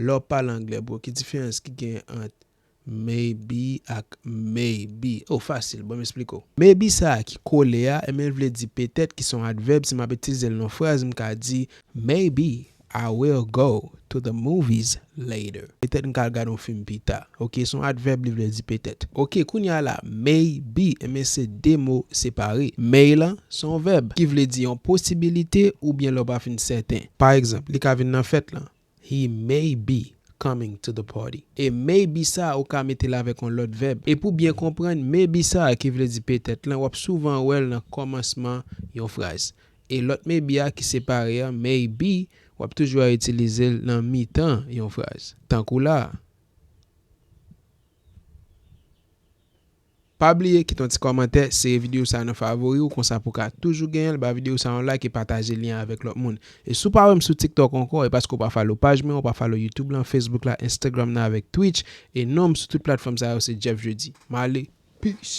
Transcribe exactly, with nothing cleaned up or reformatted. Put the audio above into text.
Lè w ap pale anglè, bro, ki diferans ki gen ant maybe ak maybe? Oh, fasil, ban m esplike w. Maybe sa a ki kole a, ebyen, l vle di petèt, ki se yon advèb. Si m ap itilize l nan yon fraz, m ka di, maybe I will go to the movies later. Petèt m ka al gade yon fim pita. Ok, se yon advèb, li vle di petèt. Ok, kounye a la, maybe, ebyen, se de mo separe. May lan, se yon vèb ki vle di yon posibilite oubyen lè w pa fin sèten. Pa egzanp, li ka vin nan fèt lan. He may be coming to the party. E maybe sa a, ou ka mete l avèk yon lòt vèb. E pou byen konprann maybe sa a ki vle di petèt lan, w ap souvan wè l nan kòmansman yon fraz. E lòt maybe a ki separe a, maybe, w ap toujou itilize l nan mitan yon fraz. Tankou la a. Pa bliye kite yon ti kòmantè, sere videyo sa a nan favori w, konsa pou w ka toujou genyen l, ba videyo sa a yon like e pataje lyen an avèk lòt moun. E si w pa wè m sou TikTok ankò, e paske w pa follow paj mwen, w pa follow YouTube lan, Facebook la, Instagram nan avèk Twitch, e non m sou tout platfòm sa yo se Jeff Jeudi. M ale, peace.